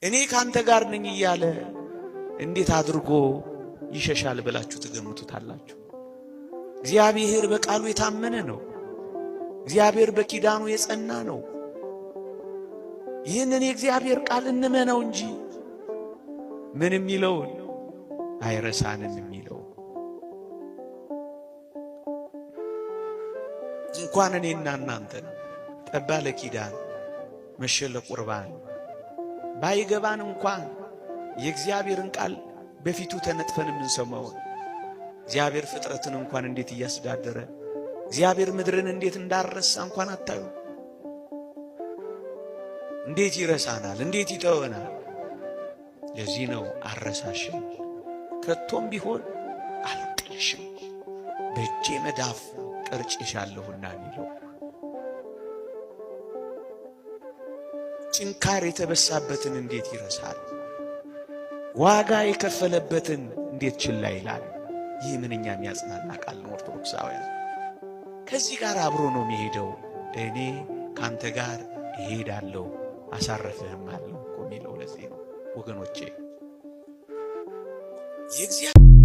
እኔ ካንተ ጋር ነኝ እያለ እንዴት አድርጎ ይሸሻል ብላችሁ ትገምቱታላችሁ? እግዚአብሔር በቃሉ የታመነ ነው። እግዚአብሔር በኪዳኑ የጸና ነው። ይህንን የእግዚአብሔር ቃል እንመነው እንጂ ምን የሚለውን አይረሳንም የሚለው እንኳን እኔና እናንተን ጠባ ለኪዳን መሸ ለቁርባን ባይገባን እንኳን የእግዚአብሔርን ቃል በፊቱ ተነጥፈን የምንሰማውን እግዚአብሔር ፍጥረትን እንኳን እንዴት እያስተዳደረ እግዚአብሔር ምድርን እንዴት እንዳረሳ እንኳን አታዩ። እንዴት ይረሳናል? እንዴት ይተወናል? ለዚህ ነው አረሳሽም፣ ከቶም ቢሆን አልጥልሽም፣ በእጄ መዳፍ ቀርጬሻለሁና የሚለው። ጭንካር የተበሳበትን እንዴት ይረሳል? ዋጋ የከፈለበትን እንዴት ችላ ይላል? ይህ ምንኛ የሚያጽናና ቃል ነው። ኦርቶዶክሳውያን ከዚህ ጋር አብሮ ነው የሚሄደው። እኔ ካንተ ጋር እሄዳለሁ አሳረፍህም አለው እኮ የሚለው ለዚህ ነው ወገኖቼ። የእግዚአብሔር